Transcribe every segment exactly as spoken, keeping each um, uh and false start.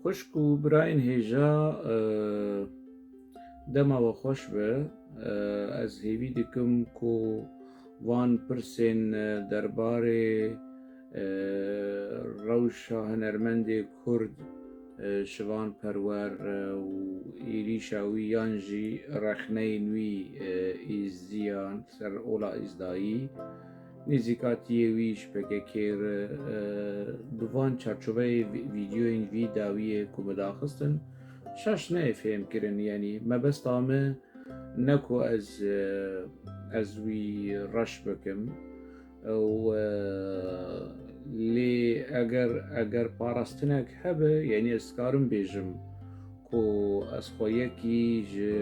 Xwişk û birayên hêja, e, dema we xweş be. E, ez hêvî dikim ku van pirsên, e, derbarê, e, rewşa hunermendê Kurd, e, Şivan Perwer, e, û êrîşa wî yan jî rexneyên wî, e, êzdiyan ser ola êzdayî, nêzîkatiyê wî ji P K K re, e, bi van çarçoveyê vî-, vîdeoyên vî dawiyê ku min daxistin, şaş neyê fêhm kirin. Yanî mebesta min ne ku ez, e, ez wî reş bikim. Û, e, lê eger, eger parastinek hebe, yanî ez dikarim bêjim ku ez xwe yekî ji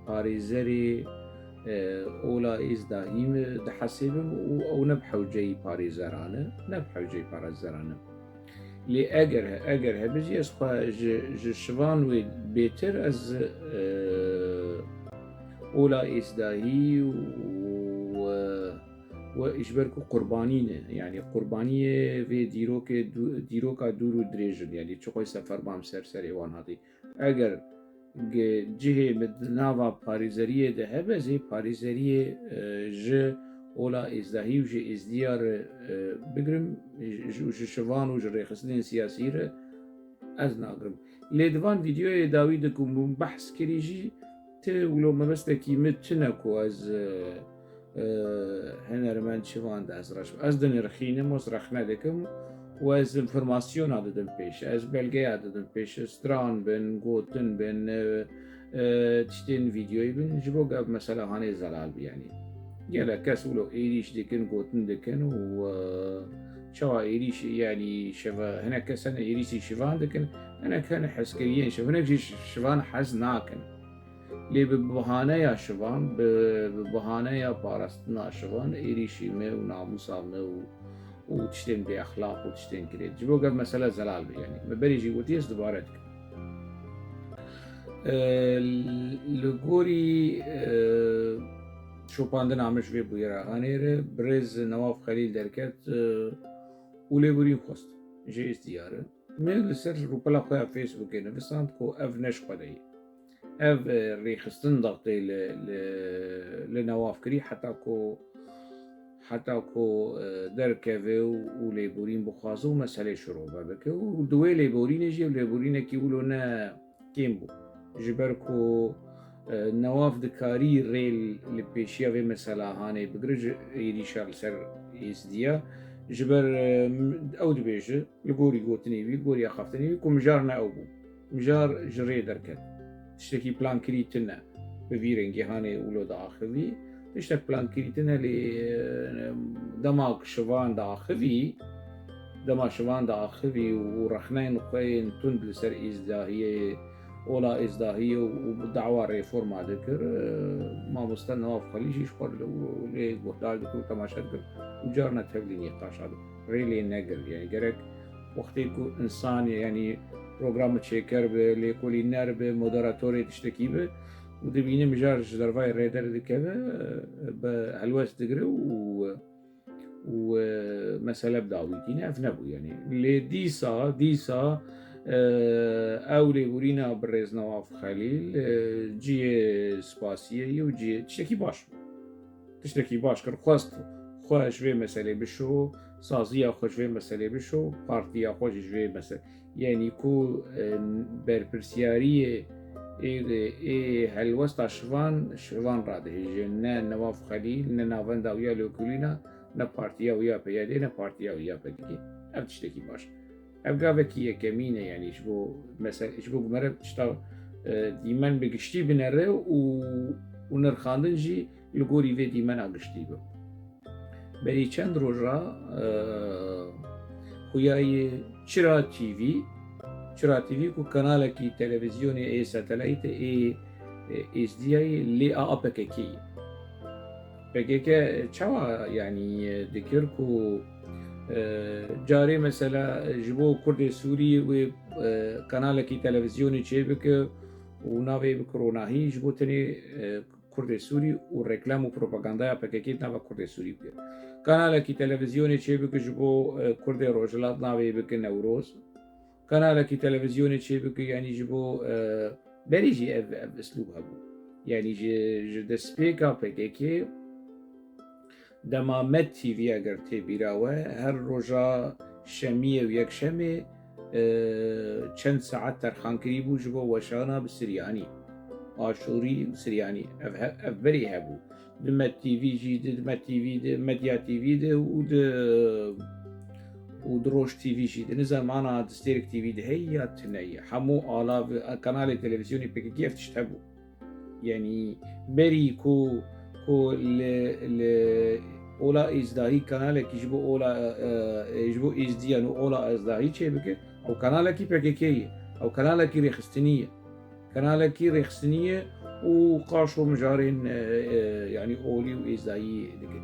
parêzerê, e, ola êzdahî me dihesibim û ew ne bi hewceyî parêzeran e, ne bi hewceyî parêzeran e. Lê eger, eger hebe jî ez xwe ji, ji şivan wê bêtir ez, e, ola êzdahî û, e, we ji ber ku qurbanî ne, yanî qurbaniyê vê dîrokê dû-, dîroka dûr û dirêj in, yanî çiqoy seferbam ser serê wan hatî. Eger ge-, cihê min di nava parêzeriyê de hebe, ez ê parêzeriyê, e, ji ola êzdahî û ji êzdiya re, e, bigrim, ji, ji şivan û ji rêxistinên siyasî re ez nagrim. Lê di van vîdeoyê dawî de ku min behs kirî jî, ti wilo mebestekî min tune ku ez, e, e, hunermend şivan de ez reş, ez dinirxînim, ez rexne dikim û ez informasyona didim pêş, ez belgeya didim pêş, stran bin, gotin bin, e, e, tiştên vîdeoyî bin, ji bo ku ev mesela hanê zelal bi, yanî. Gelek kes wilo êrîş dikin, gotin dikin û, e, çawa êrîş, yanî şeva, hinek kes hene êrîşî şivan dikin, hinek hene hezkiriyên şiv, hinek jî şivan hez nakin. Lê bi bahaneya şivan, bi, bi bahaneya parastina şivan, êrîşî me û namûsa me û, û tiştên bêexlaq û tiştên kirêt. Ji bo ku ev mesele zelal be, yanî. Me berê jî gotiye, ez dubare dikim. E, li gorî, e, şopandina min ji vê bûyera hanê re, birêz Newaf Xelîl derket, e, û lêborîn xwest. Jê ez diyar e. Me li ser rûpela xwe ya Facebookê nivisand ku ev ne ji xwe de ye. Ev, e, rêxistin daxtê li, li, li Newaf kirî heta ku, heta ku, e, derkeve û, û lêborîn bixwaze û meselê şirove bike û di wê lêborînê jî ev lêborînekî wilo ne kêm bû. Ji ber ku, e, Newaf dikarî rê li pêşiya vê mesela hanê bigire ji êrîşa li ser êzdiya. Ji ber, e, ew dibêje, li gorî gotinê wî, li gorî axaftinê wî ku mijar ne ew bû. Mijar ji rê derket. Tiştekî plankirî tune. Bi vî rengî hanê wilo diaxivî. Tiştek plankirî tune lê, e, dema şivan diaxivî, dema şivan diaxivî û rexneyên xwe yên tund li ser êzdahiyê, ola êzdahiyê û, û dawa reforma dikir, e, mamoste Newaf Xelîl jî ji xwe li, lê guhdar dikir û temaşe dikir û carna tevlî nîqaşa dikir. Rê lê negir. Yanî gerek wextê ku însanê, yanî programê çêker be, lêkolîner be, moderatorê tiştekî be û dibîne mijar ji dervayê rê derdikeve, e, bi helwest digire û û, e, mesele bi dawî tîne, ev nebû, yanî. Lê dîsa, dîsa, e, ew lêborîna birêz Newaf Xelîl, e, cihê spasiyê ye û cihê tiştekî baş bû. Tiştekî baş kir, xwest xwe ji vê meselê bişo, saziya xwe ji vê meselê bişo, partiya xwe jî ji vê meselê. Yanî ku, e, berpirsiyariyê ê, ê helwesta şivan, şivan radihêje. Ne Newaf Xelîl, ne navenda wî ya lêkolîna, ne partiya wî ya P Y D, ne partiya wî ya P K K. Ev tiştekî baş. Ev gavekî yekemîn e, yanî ji bo mesel-, ji bo ku mere tişta, e, dîmen bi giştî binere û, û nirxandin jî li gorî vê dîmena giştî be. Berî çend roja, e, xuya ye Çira T V, Çira T V ku kanalekî televîzyonê ê satelaytê ê, e, êzdiyayê lê a P K K ye. P K K çawa, yanî, e, dikir ku, e, carê mesela ji bo Kurdê Sûrî wê, e, kanalekî televîzyonê çêbike û navê bike Ronahî ji bo tenê, e, Kurdê Sûrî û reklam û propagandaya P K K di nava Kurdê Sûrî bike. Kanalekî televîzyonê çêbike ji bo, e, Kurdê Rojhilat navê bike Newroz. kanalekî televîzyonê çêbike, yanî ji bo, e, berî jî ev, ev islûb hebû. Yanî ji, ji destpêka P K K dema Med T V eger tê bîra we, her roja şemiyê û yekşemê, e, çend saet terxan kirîbû ji bo weşana bi Siryanî, Aşûrî û Siryanî. Ev he-, ev berê hebû. Di Med T V jî, di, di Med T V, di Medya T V de û di, û di Roj T V jî de. Nizanim ana di Stêrk T V de heye ya tune ye. Hemû alav, kanalê televîzyonê P K K ev tişt hebû. Yanî berî ku, ku li, li ola êzdahî kanalekî ji bo ola, e, e, ji bo êzdiyan û ola êzdahî çêbike, ew kanalekî P K K ye. Ew kanalekî rêxistinî ye. Kanalekî rêxistinî ye û qaşo mijarên, e, e, yanî olî û êzdayî dike.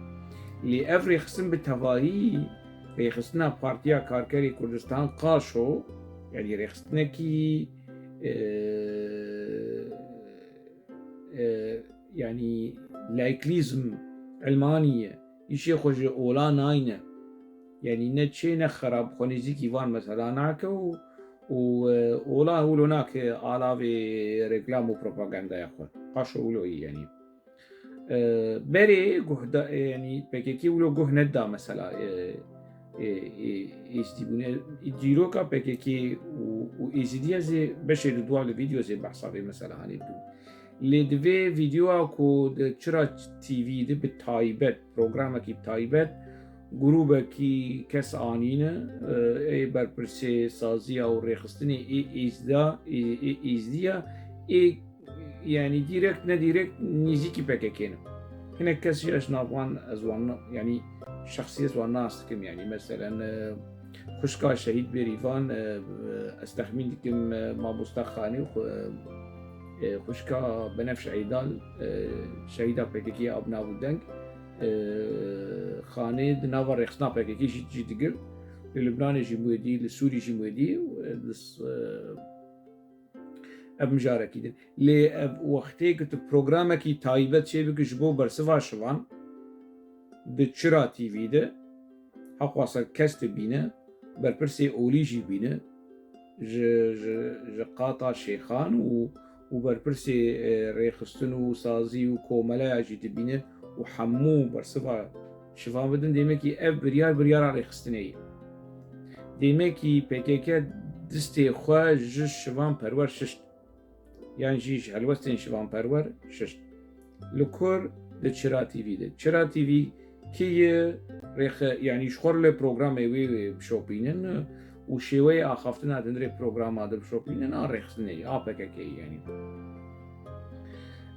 Lê ev rêxistin bi tevahî rêxistina Partiya Karkerê Kurdistan, qaşo, yanî rêxistinekî, e, e, yanî laiklîzm, ilmanî ye. Îşê xwe ji ola nayne. Yanî ne çê ne xerab xwe nêzîkî van mesela nake û, û, e, ola wilo nake alavê reklam û propagandaya xwe. Qaşo wilo yî yanî. E, berê guh da, e, yanî P K K wilo guh neda mesela, e, e, e, êzdîbûnê. Dîroka P K K û, û êzidiya zê beşê di dua li vîdeo zê behsa vê mesela hanê bikim. Lê di vê vîdeoya ku di Çira T V de bi taybet, programekî bi taybet, grûbekî kes anîne, e, ê berpirsê saziya û rêxistinê ê êzda, ê, ê êzdiya, ê, yanî dîrekt nedîrekt nîzîkî P K K ne. Hinek kes jî ez navwan ez wan na-, yanî şexsî ez wan nas dikim, yanî meselen, e, xwişka Şehîd Bêrîvan, e, e, ez texmîn dikim, e, mamosta Xanî, xwe-, e, e, xwişka Benefş Eydal, e, şehîda P K K ya bi nav û deng, e, Xanê di nava rêxistina P K K jî cî digir. Li Libnanê jî wê dî, li Sûrî jî wê dî, e, li s-, e, ev mijarekî din. Lê ev wextê ku tu programekî taybet çêbikî ji bo bersiva şivan, di Çira T V de, heqwasa kes dibîne, berpirsê olî jî bîne, ji, ji, ji qata şêxan û, û berpirsê, e, rêxistin û sazî û komeleya jî dibîne û hemû bersiva şivan bidin, demekî ev biryar, biryara rêxistinê ye. Demekî P K K distê xwe ji şivan perwer şişt. Yan jî ji helwestên şivan perwer şişt. Li kur? Di Çira T V de. Çira T V kî ye rêxe-, yanî ji xwe re li programê wê, wê bişopînin û şêweyê axaftina di hundirê programa de bişopînin a rêxistinê ye, a P K K ye yanî.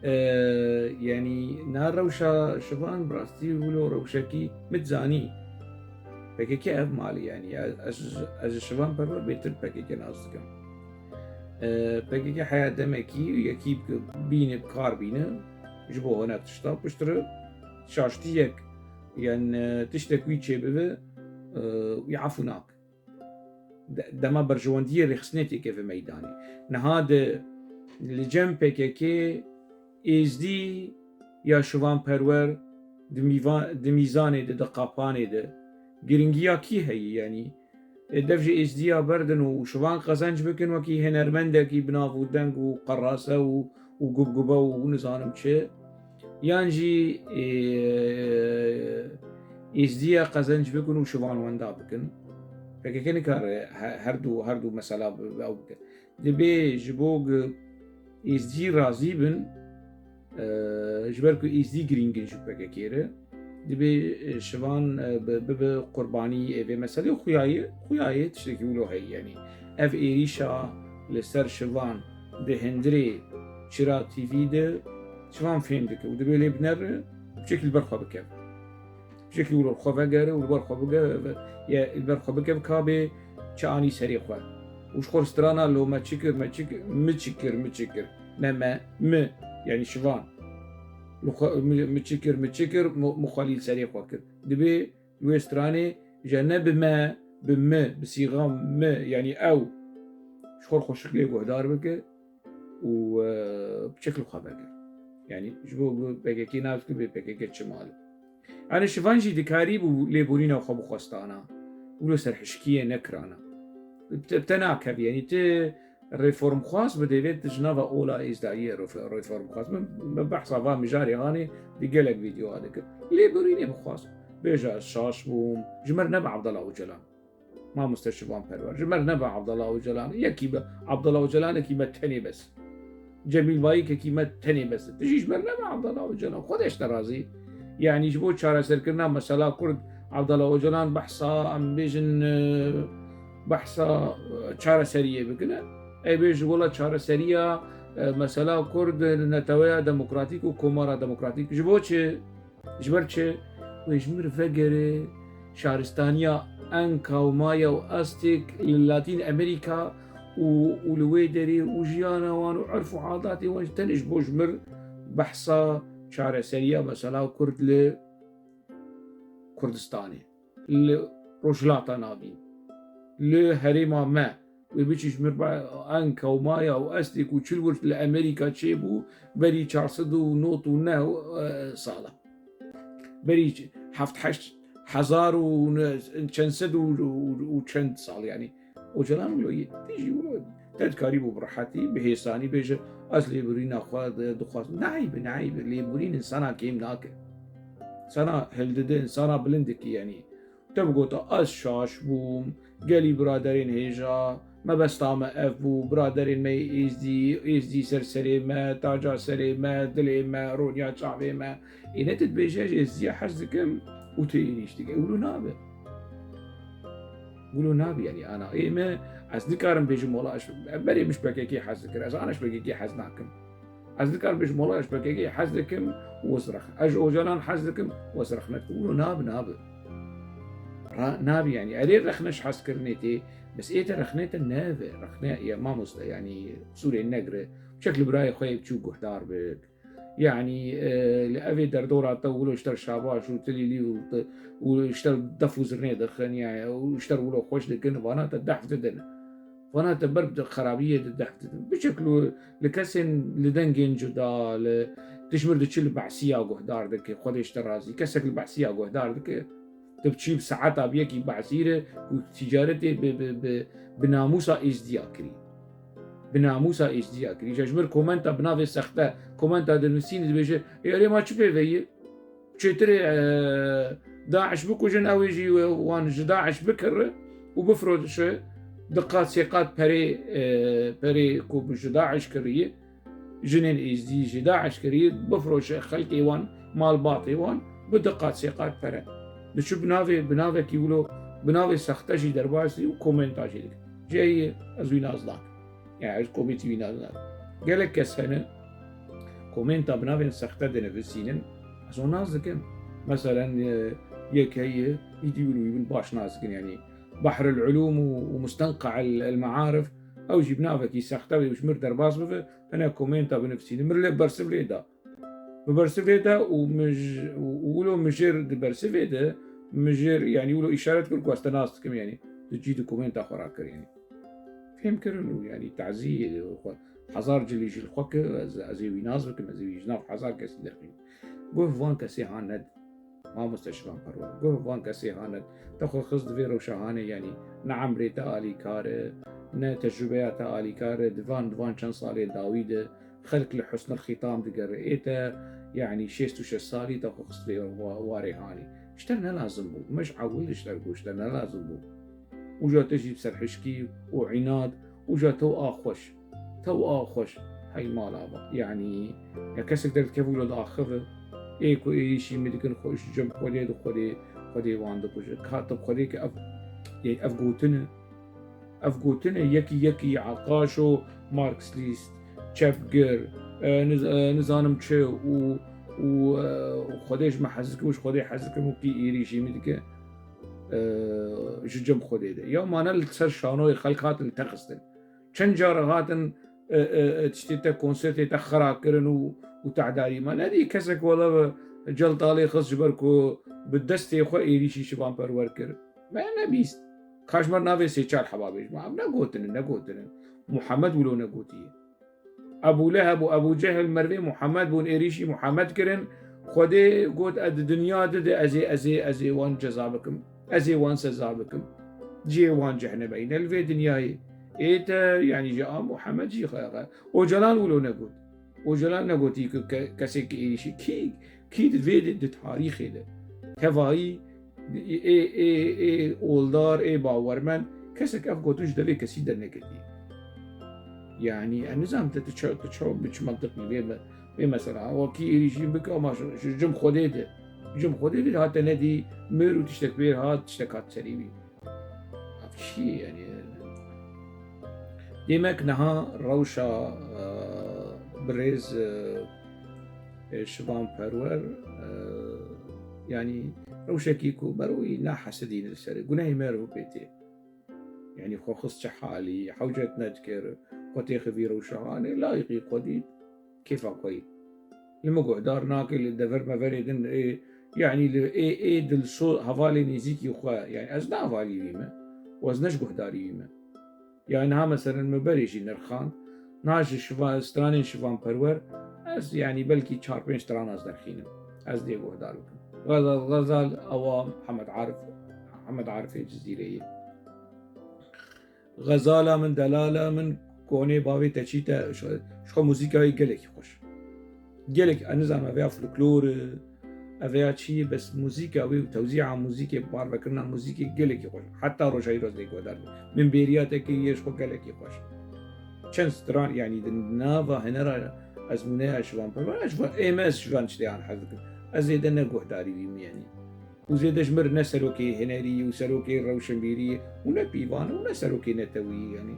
E, yanî na rewşa şivan bi rastî wilo rewşekî min dizanî. P K K ev malî yanî. Ez, ez, ez ji şivan perwer bêtir P K K nas dikim. E, P K K heya demekî yekî bi-, bîne, bi kar bîne, ji bo hinek tişta piştre şaştiyek, yan, e, tiştek wî çêbibe, e, wî efû nake. De-, dema berjewendiyê rêxistinê têkeve meydanê. Niha di, li cem P K K êzdî ya şivan perwer di mîva-, di mîzanê de, di qapanê de girîngiya kî heye? Yanî, e, dev ji êzdiya berdin û şivan qezenc bikin wekî hunermendekî bi nav û deng û qerase û, û gubgube û nizanim çi. Yan jî, e, êzdiya qezenc bikin û şivan wenda bikin. P K K nikare he-, her du, her du mesela bi, bi ew bike. Dibê ji bo ku êzdî razî bin, e, ji ber ku êzdî girîng in ji P K K re, dibê, e, şivan, e, bi, bibe qurbanî, e, vê meselê. Xuya ye, xuya ye, tiştekî wilo heye, yanî ev êrîşa li ser şivan di hundirê Çira T V de şivan fêm dike û dibê lê binere, piçekî li ber xwe bikeve. Piçekî wilo li xwe vegere û li ber xwe bige-, ye, li ber xwe bike, ka bê çi anî serê xwe. Û ji xwe strana lo me çi kir, me çi kir, mi çi kir, mi çi kir. Ne me, mi, yanî şivan. Li xwe, mi, mi çi kir, mi çi kir, mi, mi xwe lî serê xwe kir. Dibê li wê stranê je ne bi me, bi mi, bi sîxa mi, yanî ew. Ji xwe xweşik lê guhdar bike û, e, piçek li xwe vegir. Yanî ji bo, bo P K K nas dikin, bê P K K çi mal. Yanî şivan jî dikarîbû lêborîna xwe bixwestana. Wilo serhişkiyê nekirana. Te, te nakevî, yanî ti reformxwaz bi dêvê tu ji nava ola êzdayiyê refe-, reformxwaz. Min, min behsa va mijarê hanê di gelek vîdyoa dikim. Lêborînê bixwaz. Bêje ez şaş bûm. Ji me re nebe Abdullah Ocalan. Mamoste Şivan Perwer. Ji me re nebe Abdullah Ocalan. Yekî be, Abdullah Ocalanekî me tenê bes. Cemîl Bayikekî me tenê bes. Tu jî ji me re nebe Abdullah Ocalan. Xwedê ji te razî. Yanî ji bo çareserkirina mesela Kurd, Abdullah Ocalan behsa, em bêjin, e, behsa, e, çareseriyê bikine. Ê bê ji wila çareseriya, e, mesela Kurd, neteweya demokratîk û komara demokratîk. Ji bo çi? Ji ber çi? Wê ji mir vegere şaristaniya Enka û Maya û Aztek li Latîn Amerîka û, û li wê derê û jiyana wan û erf û adatê wan jî tenê ji bo ji mir behsa çareseriya mesela Kurd li Kurdistanê, li Rojhilata Navîn, li herêma me, wê biçî ji mir be-, Enka û Maya û Aztek û çil wir li Amerîka çêbû berî çar sed û nod û neh, e, sala. Berî heft heşt hezar û ne-, çend sed û, û, û çend sal, yanî. Ocalan wilo yê, tê jî wilo. Te dikarîbû bi rehetî, bi hêsanî bêje, ez lêborîna xwe di-, dixwazim. Neeybe, neeybe, lêborîn insana kêm nake. Sana hildide, insana bilind dike, yanî. Te bigota, ez şaş bûm, gelî biraderên hêja, mebesta me ev bû, biraderên me yê êzdî, êzdî ser serê me, taca serê me, dilê me, roniya çavê me. Ê ne tu dibêje, ez êzdiya hez dikim û tu êrîş dike. Wilo nabe. Wilo nabe, yanî ana. Ê me, ez nikarim bêjim, wela ez, berê min ji P K K hez dikir, ez ana ji P K K hez nakim. Ez nikarim bêjim, wela ez ji P K K hez dikim û ez rex-, ez ji Ocalan hez dikim û ez rexne dikim. Wilo nabe, nabe. Ra-, nabe, yanî. Erê rexne ji hezkirinê tê, bes ê te rexne te neve, rexne ya mamoste, yanî qisûrê negire. Çek li birayê xwe yê biçûk guhdar bik. Yanî, e, li evê derdora te wilo ji te re şabaş û tilîlî û te, û ji te re def û zirnê dixin, ya, û ji te re wilo xweş dikin, vana te dehf didin. Vana te ber bi xerabiyê de dehf didin. Biçek li, li kesên, li dengên cuda, li, tu ji mir diçî li behsiya guhdar dike, Xwedê ji te razî. Kesek li behsiya guhdar dike, tu biçî bi saeta bi yekî behsî re ku tîcaretê bi, bi, bi, bi namûsa êzdiya kirî. Bi namûsa êzdiya kirî. Ji mir komenta bi navê sexte, komenta dinivîsînî dibêje, "Ê, erê ma çi pê ve ye?" Çêtirê, e, DAIŞ bikujin, ew ê jî wan ji DAIŞ bikire û bifroşe, di qat sê qat perê, e, perê ku ji DAIŞ kiriye, jinên êzdî ji DAIŞ kiriye, bifroşe xelkê wan, malbatê wan, bi di qat sê qat pere. Diçû bi navê, bi navekî wilo, bi navê sexte jî derbas dî û komenta jî dike. Cihê ez wî nas nakim. Yani ez komîtî wî nas nakim. Gelek kes hene, komenta bi navên sexte dinivîsînin. Ez wan nas dikim. Meselen, e, yek heye, îdî wî wî bin baş nas dikin. Yani Bahr el-Ulûm û, û Mustenqa el, el-Mearif, ew jî bi navekî sexte wê ji mir derbas bibe, hene komenta binivîsînin. Mir lê bersiv lê da. Bi bersivê de û mij-, û, û wilo mijêr di bersivê de, mijêr, yanî wilo îşaret kir ku ez te nas dikim, yanî tu cî di komenta xwe rakir, yanî fêm kirin û yanî tazî xwe hezar cilî jî li xwe kir, ez, ez ê wî nas bikim, ez ê wî ji nav hezar kesî derxînim. Guh van kesê han ned. Mamoste Şivan Perwer, guh van kesê han ned. Te xwe xist di vê rewşa hanê, yanî ne emrê te alîkar e, ne tecrûbeya te alîkar e, di van, di van çend salê dawî de, xelk li husnul xîtam digere. Ê te, yanî şêst û şeş salî te xwe xist vê wa-, warê hanî. Ji te ne lazim bû. Me ji ewil ji te got, ji te ne lazim bû. Uca te jî bi serhişkî û înad, uca te û a xweş. Te û a xweş. Hey mala be. Yanî, ya kesek derdikeve wilo diaxive. Ê ku êrîşî min dikin, xwe ji cem Xwedê di Xwedê, Xwedê wan dikuje. Ka te bi Xwedê ke ev, ê, ev gotin e. Ev gotin e, yekî yekî Aqaşo, Marksîst, çepgir, e, niz-, e, nizanim çi û, û, e, Xwedê ji me hez dike û ji Xwedê hez dikim û kî êrîşî min dike, e, ji cem Xwedê de. Ya mane li ser şanoyê xelk hatin li te xistin. Çend care hatin, e, e, e, tiştê te, konsertê te xera kirin û, û tehdarî me. Nedî kesek wele ve celtalê xist ji ber ku bi destê xwe êrîşî Şivan Perwer kir. Me nebîst. Ka ji me navê sê çar heba bêjim. Ev ne gotin in, ne gotin in. Muhammed wilo negotiye. Ebû Leheb û Ebû Cehil mervê Muhammed bûn, êrîşî Muhammed kirin. Xwedê got, "Ez di dinya de de ez ê, ez ê, ez ê wan ceza bikim. Ez ê wan seza bikim." Cihê wan cehneme îne li vê dinyayê. Ê te, yanî ji a Muhammed jî xe-, xe-, Ocalan wilo negot. Ocalan negotî ku ke-, kesê ki êrîşî kî, kî di vê di, di tarîxê de. Tevayî ê, ê, ê oldar, ê bawermend, kesek ev gotin ji devê kesî derneketî. Yanî, em nizanim te, tu çaw, tu çaw bi çi mantiqî vê me-, vê mesela, wekî êrîşî bike, ama ji, ji cim Xwedê de. Cim Xwedê de hate nedî, mir û tiştek wê hat, tiştek hat serî wî. Ev çi ye, yanî? Demek niha rewşa, e, birêz, e, e, Şivan Perwer, e, yanî rewşekî ku bero wî nahesedîne li serê. Gunehê me re pê tê. Yanî xwe xist çi halî, hewcet nedikir, xwe têxivî rewşa hanê, layîqî xwe dît, kêfa xwe yî. Li min guhdar nake, li dever meverê din, ê, yanî li ê, ê dilso-, hevalê nêzîkî xwe, yanî ez ne hevalî wî me û ez ne ji guhdarî wî me. Ya niha meselen min berê jî nirxand. Niha ji şiva-, stranên Şivan Perwer ez, yanî belkî çar pênc stran ez nirxînim. Ez dê guhdar bikim. Xezal, Xezal ewa Hemed Arif, Hemed Arifê Cizîrê ye. Xezala min, delala min, konê bavê te çî te, ji, ji xwe muzîka wê gelekî xweş. Gelek, ez nizanim, ev ya folklor e, ev ya çi ye, bes muzîka wê û tewzîa muzîkê, parvekirina muzîkê gelekî xweş. Heta roja îro ez lê guhdar bûm. Min bêriya te kiriye ji xwe gelekî xweş. Çend stran, yanî di nava hunera ezmûneya Şivan Perwer, ez ji van, ê me ez ji van tiştê an hez dikim. Ez zêde ne guhdarî wî me, yanî. Û zêde ji mir ne serokê hunerî û serokê rewşenbîrî û ne pîvan û ne serokê netewî, yanî.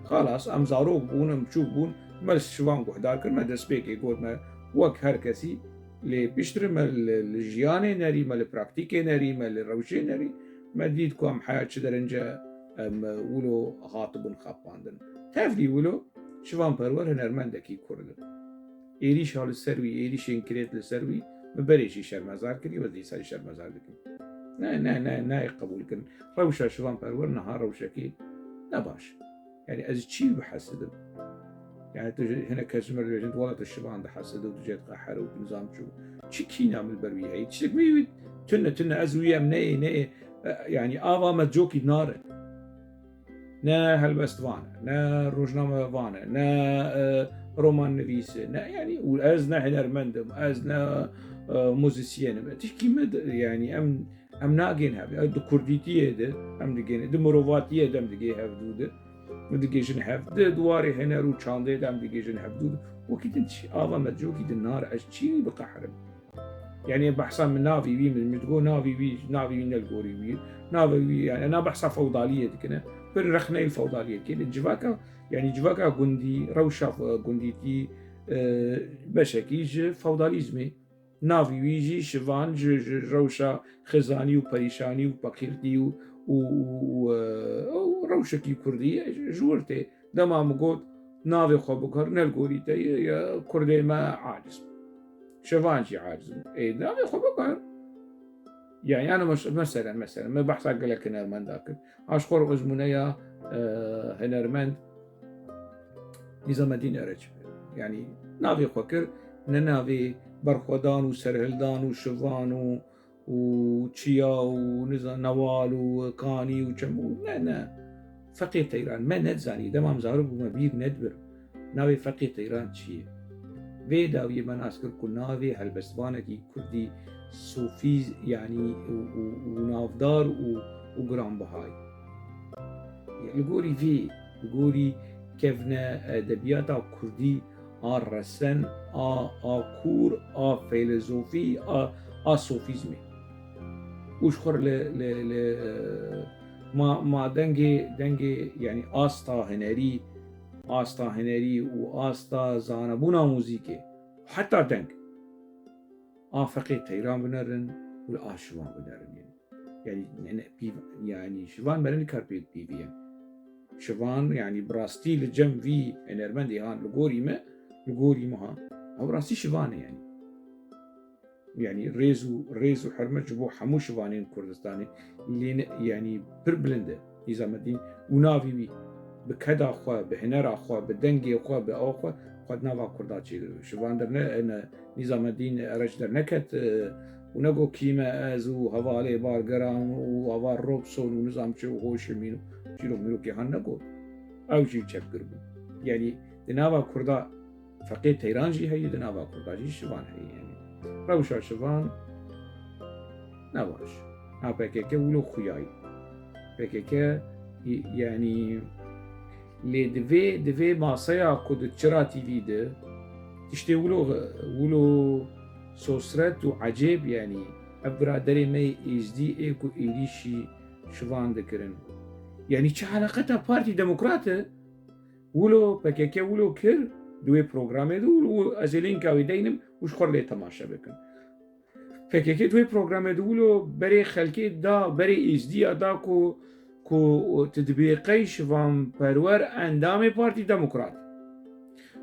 Xalas, em zarok bûn, em çûk bûn, me li Şivan guhdar kir, me destpêkê got me wek her kesî. Lê piştre me li, li jiyanê nerî, me li praktîkê nerî, me li rewşê nerî, me dît ku em heya çi derence em wilo hatibûn xapandin. Tevlî wilo Şivan Perwer hunermendekî Kurd e. Êrîşa li ser wî, êrîşên kirêt li ser wî, min berê jî şermezar kirî, ez dîsa jî şermezar dikim. Ne, ne, ne, nayê qebûl kirin. Rewşa Şivan Perwer niha rewşekî ne baş. Yanî ez çî bihesidim? Yanî tu ji, hinek kes ji me re dibêjin, wela tu Şivan diheside û tu jê diqehere û tu nizam çi. Çi kîna min li ber wî heye? Tiştek wî, wî tune, tune, ez wî em neyê, neyê. E, yanî ava me cokî nare. Ne helbestvan e, ne rojnamevan e, ne, e, romannivîs e, ne, yanî, û ez ne hunermend im, ez ne, e, muzîsyen im. Tişkî me di, yanî, em, em nagên hev. Di kurdîtiyê de em digên, di mirovatiyê de em digê hev dû de. Em digêjin hev. Di, di warê huner û çandê de em digêjin hev dû de. Wekî din çi, ava me cokî din nare, ez çî biqeherim? Yanî behsa min navî wî, min, min digot navî wî, navî wî ne li gorî wî. Navê wî, yanî na behsa fewdaliyê dikine. Bir rexneyê fewdaliyê dikine. Civaka, yanî civaka gundî, rewşa, e, gundîtî, e, beşekî ji fewdalîzmê. Navî wî jî şivan ji, ji rewşa xizanî û perîşanî û feqîrtî û, û, û, e, û rewşekî kurdî ji, ji wir tê. Dema min got, navê xwe biguher, ne li gorî te ye, ya kurdê me aciz bû. Şivan jî aciz bû. Ê, navê xwe biguher. Yani, yani mes-, meselen, meselen, me behsa gelek hunermenda kir. Ha ji xwe re ezmûneya, e, hunermend Nîzamedîn Ereç. Yani, navê xwe kir, ne navê berxwedan û serhildan û şivan û û çiya û niza-, newal û kanî û çem û ne, ne. Feqê Teyran, me nedizanî, dema em zarok bû me bîr nedibir. Navê Feqê Teyran çi ye? Vê dawiyê me nas kir ku navê helbestvanekî kurdî sofî, yanî û, û, û navdar û, û giranbihayî. Li gorî vê, li gorî kevne edebiyata kurdî a resen, a, a kûr, a feylezofî, a, a sofîzmê. Û ji xwe re li, li, li, ma, ma dengê, dengê, yanî asta hunerî, asta hunerî û asta zanebûna muzîkê, heta deng, a Feqê Teyran binerin û li a şivan binerin. Yanî, yanî, ne, ne, pîv-, yanî, şivan me re nikar pê pîvî ye. Şivan, yanî, bi rastî li cem vî hunermendê han li gorî me, li gorî me han. Ew rastî şivan e, yanî. Yanî, rêz û, rêz û hurmet ji bo hemû şivanên Kurdistanê. Lê ne, yanî, pir bilind e Nîzamedîn û navî wî bi keda xwe, bi hunera xwe, bi dengê xwe, bi awa xwe, xwe di nava Kurda çêkiribe. Şivan derne, ne, Nîzamedîn Ereç derneket, e, û negot kî me ez û hevalê Bargeran û heval Robson û nizam çi û Hoşimîn û çîrok mîrokê han negot. Ew jî çepgir bû. Yanî di nava Kurda feqê Teyran jî heye, di nava Kurda jî şivan heye. Yanî rewşa şivan ne baş. Ha P K K wilo xuyayî. P K K, yanî lê divê, divê maseya ku di Çira T V de tiştê wilo, wilo sosret û ecêb, yanî ev biraderê me yê Êzdî ê ku êrîşî şivan dikirin. Yanî çi eleqeta Partî Demokrat e? Wilo P K K wilo kir, di wê programê de wilo ez ê lînka wê deynim û ji xwe lê temaşe bikin. P K K di wê programê de wilo berê xelkê da, berê Êzdiya da ku, ku tu dibê qey Şivan Perwer endamê Partî Demokrat.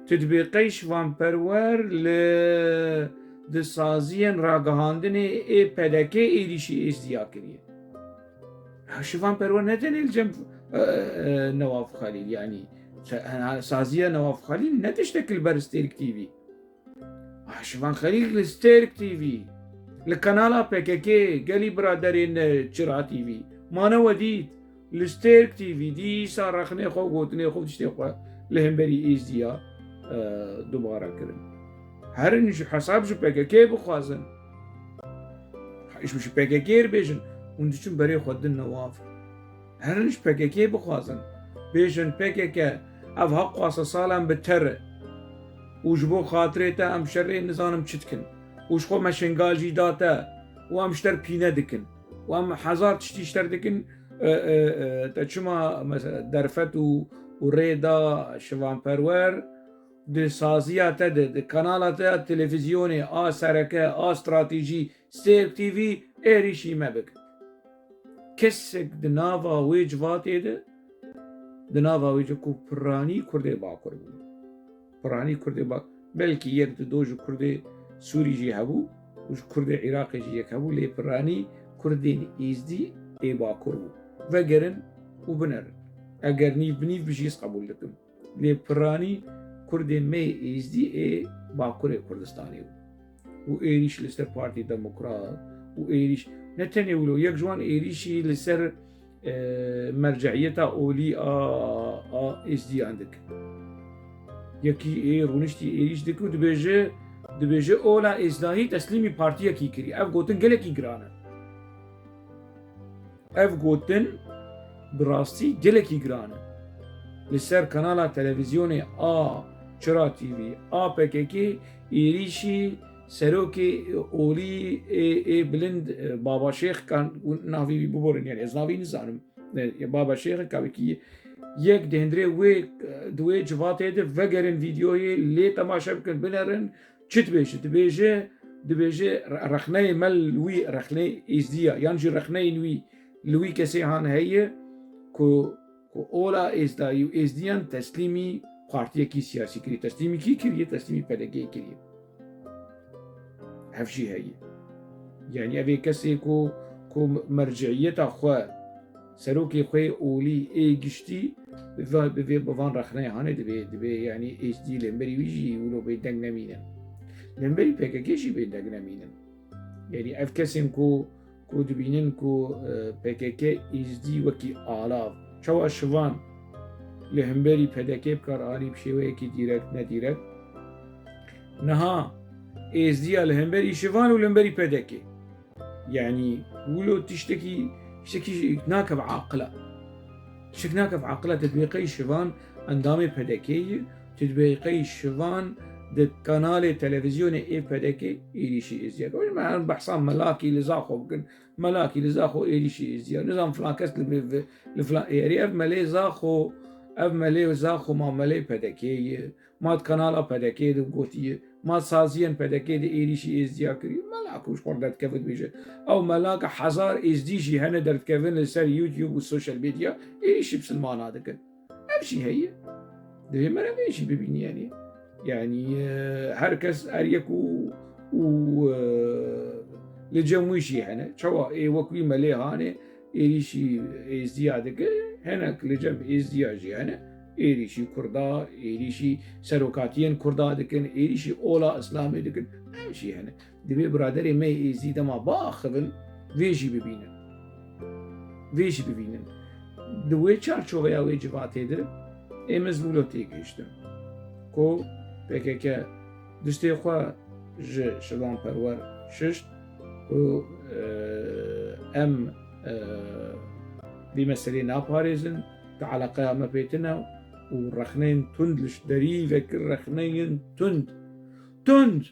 Tu dibê qey Şivan Perwer li, di saziyên ragihandinê ê P D K êrîşî Êzdiya kiriye. Ha, Şivan Perwer ne tenê li cem, e, e, Newaf Xelîl, yanî, se-, ha, saziya Newaf Xelîl ne tiştek li ber Stêrk T V. Ah, Şivan Xelîl li Stêrk T V, li kanala P K K, gelî biraderên, e, Çira T V, ma ne we dît, li Stêrk T V dîsa rexnê xwe, gotinê xwe, tiştê xwe li hemberî Êzdiya, e, dubare kirin. Herin ji hesab ji P K K bixwazin. Ji, ji P K K re bêjin, hûn diçin berê xwe din Newaf. Herin ji P K K bixwazin. Bêjin P K K ev heqwasa salan bi te re. Û ji bo xatirê te em şerê nizanim çi dikin. Û ji xwe me şingal jî da te. Û em ji te re pîne dikin. Û em hezar tiştî ji te re dikin. E, e, e, te çima mesela derfet û, û rê da Şivan Perwer di saziya te de, di kanala te ya televîzyonê a sereke, a stratejî, Stêrk T V êrîşî me bikin. Kesek di nava wê civatê de, di nava wê ci-, ku piranî Kurdê Bakur bûn. Piranî Kurdê Ba-, belkî yek di do ji Kurdê Sûrî jî hebû û ji Kurdê Iraqê jî yek hebû, lê piranî Kurdên Êzdî ê Bakur bû. Vegerin û binerin. Eger nîv bi nîv bijî, ez qebûl dikim. Lê piranî Kurdên me yê Êzdî ê Bakurê Kurdistanê bû. Û êrîş li ser Partî Demokrat û êrîş, ne tenê wilo, yek ji wan êrîşî li ser, e, merceiyeta olî a, a Êzdiyan dikin. Yekî ê rûniştî êrîş dike û dibêje, dibêje ola êzdahî teslîmî partiyekî kiriye. Ev gotin gelekî giran e. Ev gotin bi rastî gelekî giran e. Li ser kanala televîzyonê a Çira T V, a P K K êrîşî serokê olî ê, ê bilind, e, Baba Şêx kan, navî wî biborin, yanî ez navî nizanim. E, Baba Şêx kavekî yek di hundirê wê, e, di wê civatê de vegerin vîdeoyê, lê temaşe bikin, binerin, çi dibêje? Dibêje, dibêje re-, rexneyê me li wî, rexneyê Êzdiya, yan jî rexneyên wî li wî kesê han heye ku, ku ola Êzdayî û Êzdiyan teslîmî partiyekî siyasî kiriye. Teslîmî kî kiriye? Teslîmî P D K'yê kiriye. Ev jî heye. Yanî ev ê kesê ku, ku merceiyeta xwe, serokê xwe yê olî ê giştî bi va-, bi vê, bi van rexneyê hanê, dibê, dibê yanî Êzdî li hemberî wî jî wilo bê deng nemînin. Li hemberî P K K jî bê deng nemînin. Yanî ev kesên ku, ku dibînin ku, e, P K K Êzdî wekî alav, çawa Şivan li hemberî P D K bi kar anî bi şêweyekî dîrekt, nedîrekt, niha Êzdiya li hemberî Şivan û li hemberî P D K. Yanî wilo tiştekî, tiştekî nakeve aqila. Tiştek nakeve aqila, tu dibê qey Şivan endamê P D K'ê ye, tu dibê qey Şivan di kanalê televîzyonê ê P D K'ê êrîşî Êzdiya. Me her behsa Melakî li Zaxo bikin. Melakî li Zaxo êrîşî Êzdiya. Nizam filan kes li, li, li filan êrî. Ev melê Zaxo, ev melê Zaxo ma melê P D K'ê ye. Ma di kanala P D K'ê de gotiye, ma saziyên P D K'ê de êrîşî Êzdiya kiriye. Mela ku ji xwe derdikeve dibêje. Ew mela ke hezar Êzdî jî hene derdikevin li ser YouTube û social media êrîşî bisilmana dikin. Ev jî heye. Divê me re vê jî bibînî yanî. Yanî, e, her kes her yek û, û, e, li cem wî jî hene. Çawa ê wek wî melê hanê, êrîşî Êzdiya dike, hinek li cem Êzdiya jî hene, êrîşî Kurda, êrîşî serokatiyên Kurda dikin, êrîşî ola Îslamê dikin, ev jî hene. Divê biraderê me yê Êzidî dema biaxivin, vê jî bibînin. Vê jî bibînin. Di wê çarçoveya wê civatê de ê min ji wilo têgihiştin ku P K K diştê xwe ji Şivan Perwer şişt û, e, em, e, vî meselê naparêzin, di eleqeya me pê tune û rexneyên tund li derî vekir, rexneyên tund, tund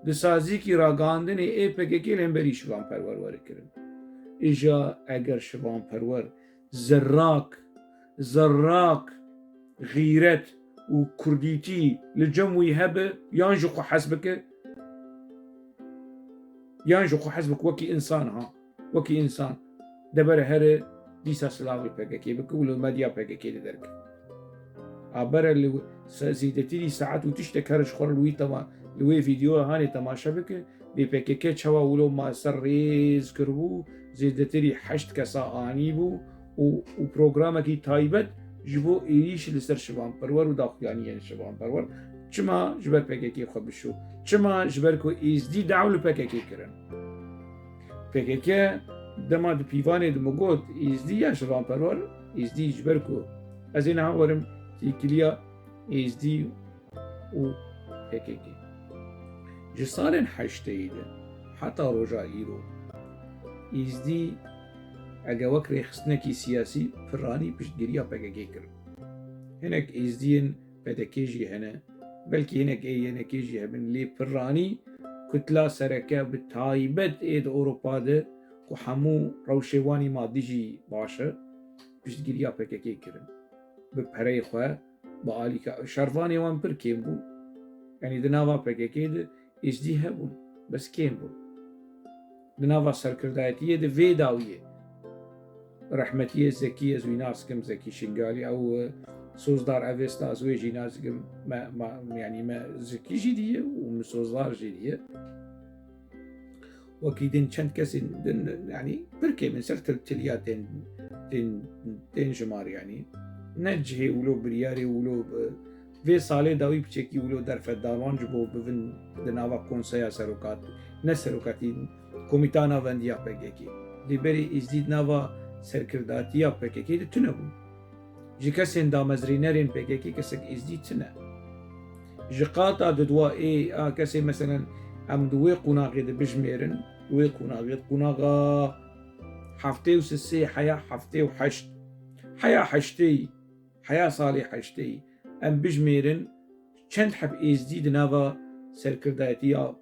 di sazîkî ragihandinê ê P K K li hemberî Şivan Perwer were kirin. Îja eger Şivan Perwer zerrak, zerrak xîret û kurdîtî li cem wî hebe, yan ji xwe hez bike, yan ji xwe hez bike wekî însan ha, wekî însan. De bere here dîsa silavê P K K bike û li medya P K K de derke. A bere li se-, zêdetirî saet û tiştek here ji xwe re li wî tema-, li wê vîdeoya hanê temaşe bike, bê P K K çawa wilo ma ser rêz kiribû, zêdetirî heşt kesa anîbû û, û programekî taybet ji bo êrîş li ser Şivan Perwer û daxuyaniyên Şivan Perwer. Çima ji ber P K K xwe bişo? Çima ji ber ku Êzdî daw li P K K kirin? P K K dema di pîvanê de min got, Êzdî ya Şivan Perwer, Êzdî ji ber ku ez ê niha werim têkiliya Êzdî û P K K. Ji salên heşteyî de heta roja îro, Êzdî ege wek rêxistinekî siyasî piranî piştgiriya P K K kirin. Hinek Êzdiyên P D K jî hene, belkî hinek ê Y N K jî hebin, lê piranî kutla sereke bi taybet ê di Ewropa de ku hemû rewşê wan î madî jî baş e, piştgiriya P K K kirin. Bi pereyê xwe, bi alîka-, şervanê wan pir kêm bûn. Yanî di nava P K K de Êzdî hebûn, bes kêm bûn. Di nava serkirdayetiyê de vê dawiyê. Rehmetiyê Zekî, ez wî nas dikim, Zekî Şingalî, ew, e, Sozdar Avesta, ez wê jî nas dikim, me, ma, yanî me Zekî jî diye û min Sozdar jî diye. Wekî din çend kesên din, yanî pir kêm in ser til-, tiliya tên, tên, tên jimar, yanî ne cihê wilo biryarê wilo, e, vê salê dawî piçekî wilo derfet dan wan ji bo bivin di nava konseya serokat-, ne serokatî, komîta navendiya P K K. Lê berê Êzdî di nava serkirdatiya P K K de tune bû. Ji kesên damezrînerên P K K kesek Êzdî tune. Ji qata dudwa ê a kesê, meselen, em di wê qonaxê de bijmêrin, di wê qonaxê, qonaxa heftê û sisê heya heftê û heşt, heya heştê, heya salê heştê, em bijmêrin çend heb Êzdî di nava serkirdayetiya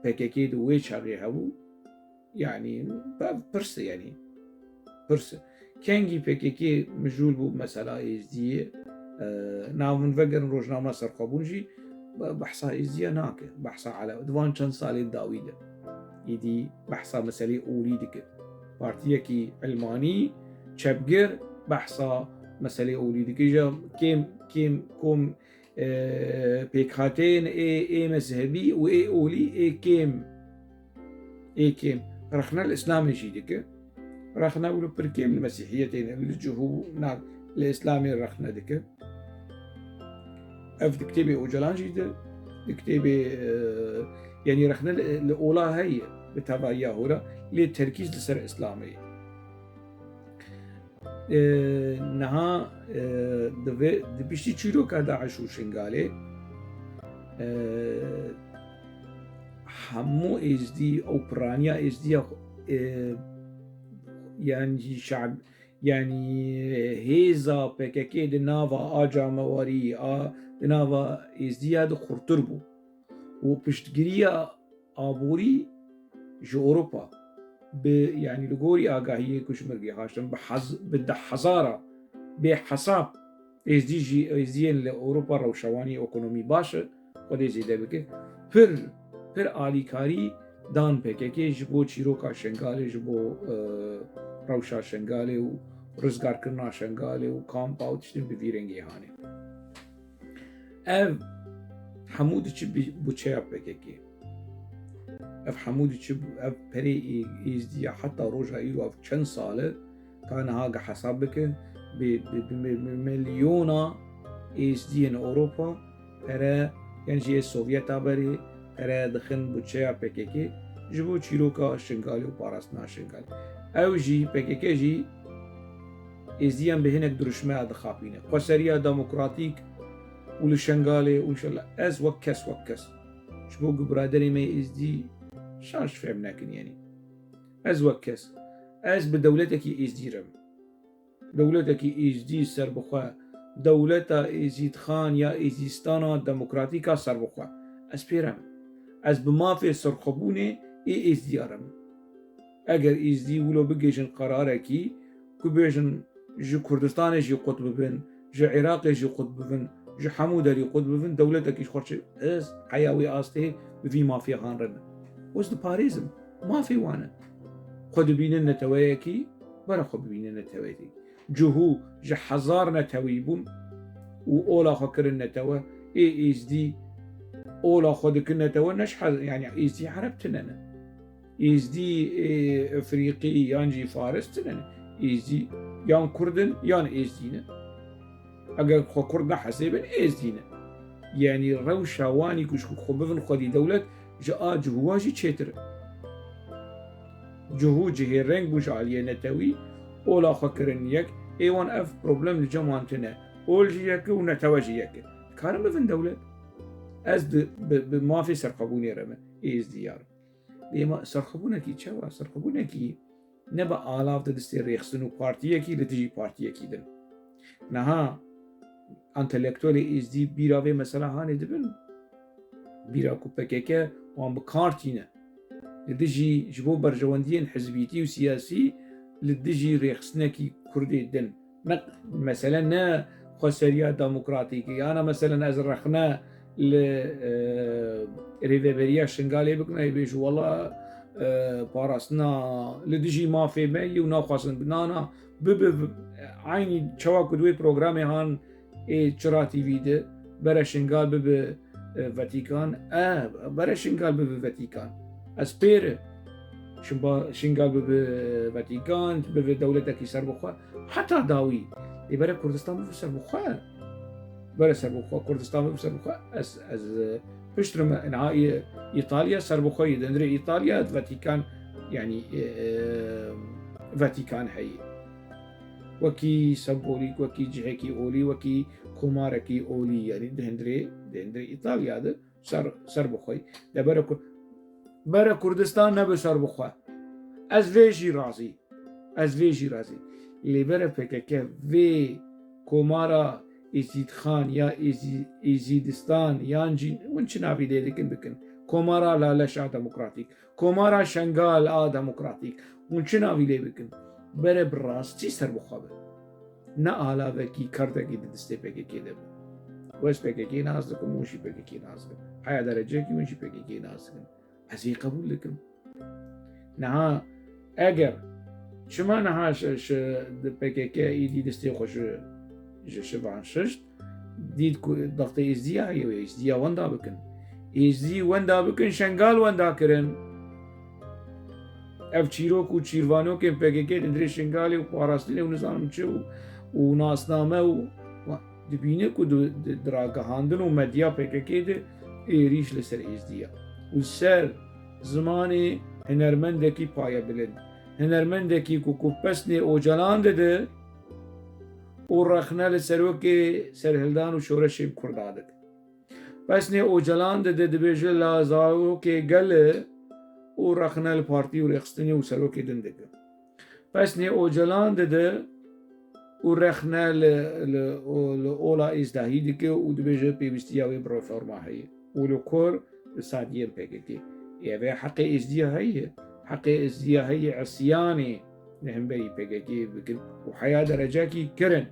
P K K di wê çaxê hebû, yanî, be-, pirs e, yanî, pirs e. Kengî P K K mijûl bû mesela Êzdiyê, e, nav min vegerin rojnama serxwebûn jî be-, behsa Êzdiya nake, behsa Elew-, di van çend salên dawî de. Êdî behsa meselê olî dike. Partiyekî ilmanî, çepgir behsa meselê olî dike. Îja kêm, kêm kom e, pêkhateyên ê, ê mezhebî û ê olî ê kêm, ê kêm rexne li Îslamê jî dike. Rexne wilo pir kêm li Mesîhiyetê ne, li cihû na-, li Îslamê rexne dike. Ev di kitêbê Ocalan jî de, di kitêbê, e, yanî rexne li, li ola heye, bi tevahiya hora, lê terkîz li ser Îslamê ye. E, niha, e, di vê, di piştî çîroka DAIŞ û Şingalê, e, hemû Êzdî, ew piraniya Êzdiya, e, yanî şab-, yanî hêza P K K di nava a camewarî, a, di nava Êzdiya de xurtir bû. Û piştgiriya aborî ji Ewropa bi, yanî li gorî agahiyê ku ji min gihaştin, bi hez-, bi deh hezara bê hesab Êzdî jî, Êzdiyên li Ewropa rewşa wan ê ekonomî baş e, Xwedê zêde bike, pir, pir alîkarî dan P K K ji bo çîroka Şengalê, ji bo, e, rewşa Şengalê û rizgarkirina Şengalê û kampa û tiştên bi vî rengê hanê. Ev hemû diçi bi-, buçeya P K K. Ev hemû diçi, ev perê ê-, Êzdiya heta roja îro ev çend sal e, ka niha ge hesab bike, bi, bi, bi, bi, bi milyona Êzdiyên Ewropa pere, yan jî yê Sovyeta berê, pere dixin budçeya P K K ji bo çîroka Şingalê û parastina Şingalê. Ew jî, P K K jî êzdiyan bi hinek dirûşmeya dixapîne. Xweseriya demokratîk û li Şingalê û inşallah ez wek kes, wek kes ji bo ku biraderê me êzdî şaş fêm nekin, yanî ez wek kes, ez bi dewletekî êzdî re me. Dewletekî êzdî serbixwe, dewleta Êzîdxan ya Êzîstana demokratîk a serbixwe. Ez pê re me. Ez bi mafê serxwebûnê ê êzdiya re me. Eger êzdî wilo bigihîjin qerarekî ku bêjin ji Kurdistanê jî qut bibin, ji Iraqê jî qut bibin, ji hemû derî qut bibin, dewletekî ji xwe çi, ez heya wê astê bi vî mafê han re me. Ez diparêzim. Mafê wan e. Xwe dibînin neteweyekî, bere xwe bibînin neteweyekî. Cihû ji hezar netewî bûn û ola xwe kirin netewe. Ê êzdî ola xwe dikin netewe, ne ji hez-, yanî êzdî ereb tine ne. Êzdî, ê, efrîqî yan jî faris tine ne. Êzdî yan kurd in yan êzdî ne. Eger xwe kurd nehesêbin, êzdî ne. Yanî rewşa wanî ku ji xwe bibin xwedî dewlet, ji a cihûwa jî çêtir e. Cihû cihê reng bû ji aliyê netewî, ola xwe kirin yek, ê wan ev problem li cem wan tine. Ol jî yek e û netewe jî yek e. Dikarin bibin dewlet. Ez di, bi, bi mafê serxwebûnê re me, êzdiyar. Lê ma serxwebûnekî çawa? Serxwebûnekî ne bi alav di destê rêxistin û partiyekî li dijî partiyekî din. Niha entelektuelê êzdî bîra vê mesela hanê dibin, bîra ku P K K wan bi kar tîne. Li dijî, ji bo berjewendiyên hizbîtî û siyasî li dijî rêxistinekî kurdê din. Ne, mesele ne xweseriya demokratîk e. Yana meselen ez rexne li, e, Rêveberiya Şingalê bikim, ê bêjî, wela, e, parastina li dijî mafê me yî û naxwazin. Na, na, bibe, eynî çawa ku di wê programê han ê Çira T V de, bere Şingal bibe, e, Vatikan, e, bere Şingal bibe Vatikan. Ez pêr e. Şinba-, Şingal bibe Vatikan, bibe dewletekî serbixwe. Heta dawî. Ê bere Kurdistan bibe serbixwe. Bere serbixwe, Kurdistan bibe serbixwe. Ez, ez, e, pişt re me, niha, e, Îtalya serbixwe ye. Di hundirê Îtalya Vatikan, yanî, e, e, Vatikan heye. Wekî sembolîk, wekî cihekî olî, wekî komarekî olî, yanî di hundirê, di hundirê Îtalya de ser, serbixwe ye. De bere Kur-, bere Kurdistan nebe serbixwe. Ez vê jî razî. Ez vê jî razî. Lê bere P K K vê komara Êzîdxan ya Êzî-, Êzîdistan yan jî hûn çi navî lê dikin bikin. Komara Laleşa Demokratîk. Komara Şengal a Demokratîk. Hûn çi navî lê bikin? Bere bi rastî serbixwe be. Ne alavekî, kartekî di destê P K K de be. Ez P K K nas dikim, hûn jî P K K nas dikin. Heya dereceyekî hûn jî P K K nas dikin. Ez ê qebûl dikim. Niha eger çima niha şi, şi di P K K êdî destê xwe ji, ji şivan şişt, dît ku daxtê êzdiya heye wê êzdiya wenda bikin. Êzdî wenda bikin, Şengal wenda kirin. Ev çîrok û çîrvanokên P K K di hundirê Şingalê û parastinê û nizanim çi û, û nasname û wa-, dibîne ku di, di, di ragihandin û medya P K K de êrîş li ser êzdiya û ser zimanê hunermendekî payebilind, hunermendekî ku, ku pesnê Ocalan dide û rexne li serokê serhildan û şoreşên Kurda dike. Pesnê Ocalan dide, dibêje la zarokê gel e û rexne li partî û rêxistinê û serokê din dike. Pesnê Ocalan dide û rexne li, li, li ola êzdahî dike û dibêje pêwîstiya wê bi reforma heye. Û li kor li sadiyên P K K. Ev ê heqê êzdiya heye. Heqê êzdiya heye isyanê li hemberî P K K bikin û heya derecekî kirin.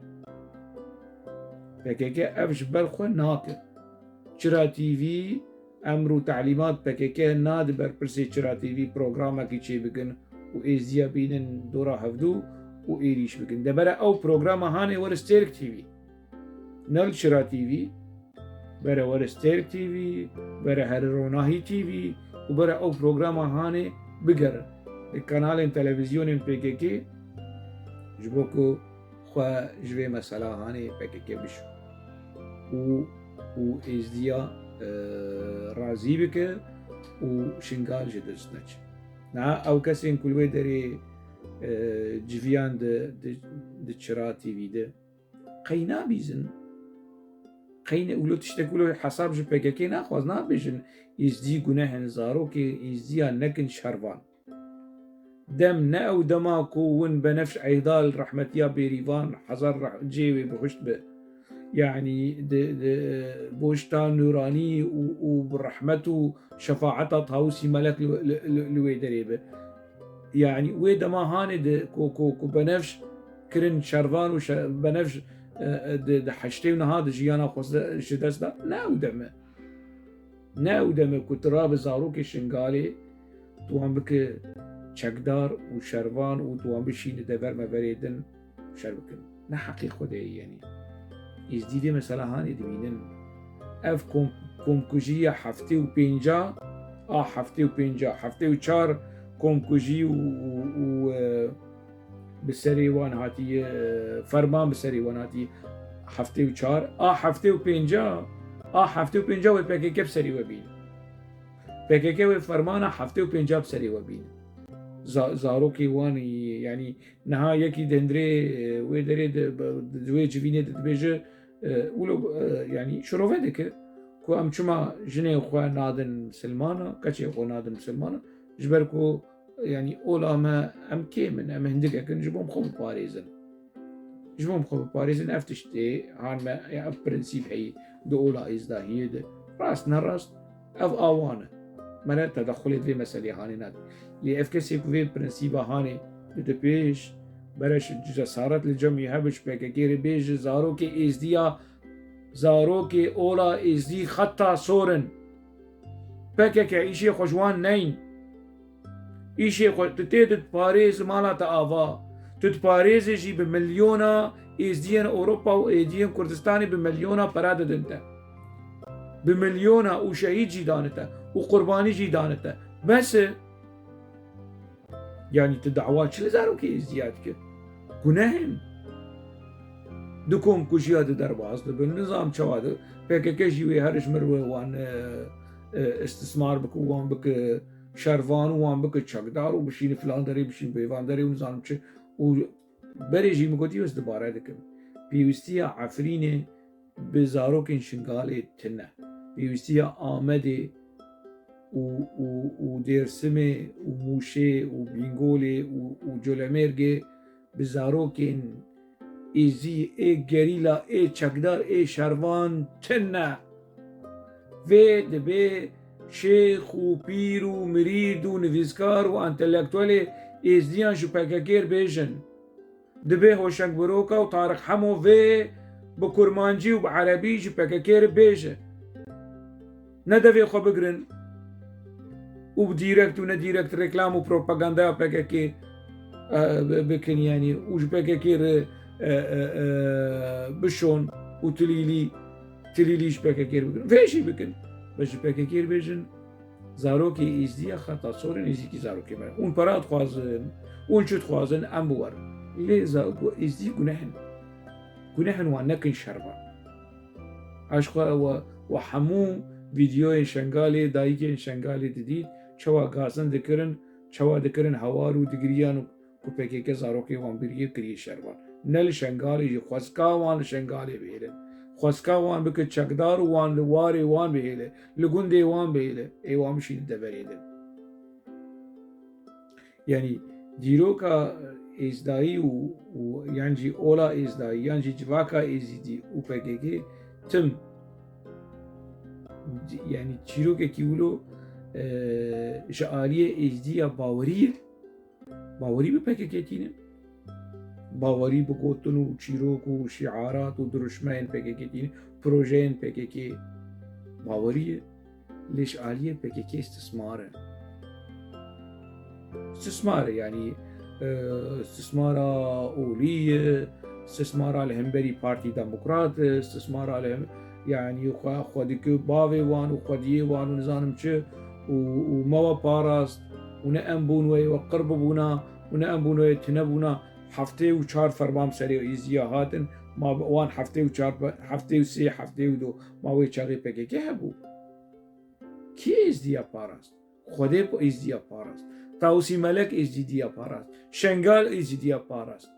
P K K ev ji ber xwe nake. Çira T V emr û telîmat P K K nade berpirsê Çira T V programekî çêbikin û êzdiya bînin dora hevdû û êrîş bikin. De bere ew programa hanê were Stêrk T V. Ne li Çira T V, bere were Stêrk T V, bere Herê Ronahî T V û bere ew programa hanê bigerin. Li kanalên televîzyonên P K K ji bo ku xwe ji vê mesela hanê P K K bişo. Û, û êzdiya e, razî bike û Şingal ji dest neçe. Niha ew kesên ku li wê derê, e, civiyan di, di, di Çira T V de qey nabîzin. Qey ne, wilo tiştek wilo hesab ji P K K naxwaz, nabêjin Êzdî guneh in, zarokê Êzdiya nekin şervan. Dem ne ew dema ku win Benefş Eydal rehmetiya Bêrîvan hezar reh-, cihê wê bihuşt bi. Yanî di, di, boşta nûranî û, û bi rehmet û şefaeta Tawusî Melek li, li, li, li wê derê bi. Yanî wê dema hanê di ku, ku, ku Benefş kirin şervan û şe-, Benefş, e, e, di, di heştê û niha di jiyana xwe ji dest da. Ne ew dem e. Ne ew dem e ku tu rabe zarokê Şingalê, tu wan bike çekdar û şervan û tu wan bişîne dever meverê din şer bikin. Ne heqê Xwedê ye yenî. Êzdî vê mesela hanê dibînin. Ev kom-, komkujî ya heftê û pênca, a heftê û pênca, heftê û çar komkujî û, û, û, e, bi serê wan hatiye, e, ferman bi serê wan hatiye heftê û çar, a heftê û pênca, a heftê û pênca wê P K K bi serê we bîn. P K K wê fermana heftê û pênca bi serê we bîn. Za-, zarokê wan, yanî niha yekî di hundirê, e, wê derê di, di wê civînê de dibêje, e, wilo, e, yanî şirove dike ku em çima jinê xwe nadin misilmana, keçê xwe nadin misilmana, ji ber ku, yanî ola me, em kêm in, em hindikek in, ji bo em xwe biparêzin. Ji bo em xwe biparêzin, ev tiştê han me, ya ev prensîp heyî di ola êzdahiyê de. Rast ne rast, ev a wan e. Me re tedexulê di vê meseleyê hanê nake. Lê ev kesê ku vê prensîba hanê dide pêş, bere ji cesaret li cem wî hebe ji P K K re bêje, zarokê êzdiya, zarokê ola êzdî xeta sor in. P K K îşê xwe ji wan neyn. Îşê xwe, tu tê diparêzi mala te ava. Tu diparêzê jî bi milyona êzdiyên Ewropa û êzdiyên Kurdistanê bi milyona pere didin te. Bi milyona û şehîd jî dane te û qurbanî jî dane te. Bes e. Yanî tu dawa çi li zarokê êzdiya dike? Guneh in. Di komkujiya de derbas dibin. Nizam çawa de P K K jî wê her ji mir wê wan, e, e, istismar bike û wan bike şervan û wan bike çekdar û bişîne filan derê, bişîne bêvan derê û nizanim çi. Û berê jî min gotî ez dibare dikim. Pêwîstiya Efrînê bi zarokên Şingalê tune. Pêwîstiya Amedê û, û, û Dêrsimê û Mûşê û Bîngolê û, û Colemêrgê bi zarokên êzî, ê gerîla, ê çekdar, ê şervan tune. Vê dibê şêx û pîr û mirîd û nivîskar û entelektuelê êzdiyan ji P K K re bêjin. Dibê Hoşeng Biroka û Tariq Hemo vê bi kurmancî û bi erebî ji P K K re bêje. Ne devê xwe bigirin û bi dîrekt û nedîrekt reklam û propagandaya P K K, e, bi-, bikin, yanî, û ji P K K re, e, e, e, bişon û tilîlî, tilîlî ji P K K re bikin. Vê jî bikin. Bes ji P K K re bêjin, zarokê êzdî ya xeta sor in, nêzîkî zarokê me. Hûn para dixwazin, hûn çi dixwazin, em biwerin. Lê za-, gu-, êzdî guneh in. Guneh in wan nekin şervan. Aşqwe we, we hemû vîdeoyên Şengalê, dayikên Şengalê didît, çawa gazin dikirin, çawa dikirin hewar û digiriyan û ku P K K zarokê wan biriye kiriye şervan. Ne li Şengalê jî, xwezka wan li Şengalê bihêle. Xwezka wan bike çekdar û wan li warê wan bihêle, li gundê wan bihêle, ê wan bişîne deverê din. Yanî dîroka êzdayî û, û yan jî ola êzdayî, yan jî civaka êzîdî û P K K tim, yanî çîrokekî wilo, e, ji aliyê êzdî ya bawerî ye. Bawerî bi P K K tînin. Bawerî bi gotin û çîrok û şiarat û dirûşmeyên P K K tînin, projeyên P K K bawerî ye. Lê ji aliyê P K K istismar e. Istismar e, yanî, e, istismara olî ye, istismara li hemberî Partî Demokrat e, istismara li hem-, yanî xwe, xwe dike bavê wan û xwediyê wan û nizanim çi û, û me we parast û ne em bûn wê we qir bibûna û ne em bûn wê tune bûna. Heftê û çar ferman bi serê Êzdiya hatin, ma wan heftê û çar, heftê û sê, heftê û du, ma wê çaxê P K K hebû. Kî Êzdiya parast? Xwedê Êzdiya parast. Tawusî Melek Êzdiya parast. Şengal Êzdiya parast.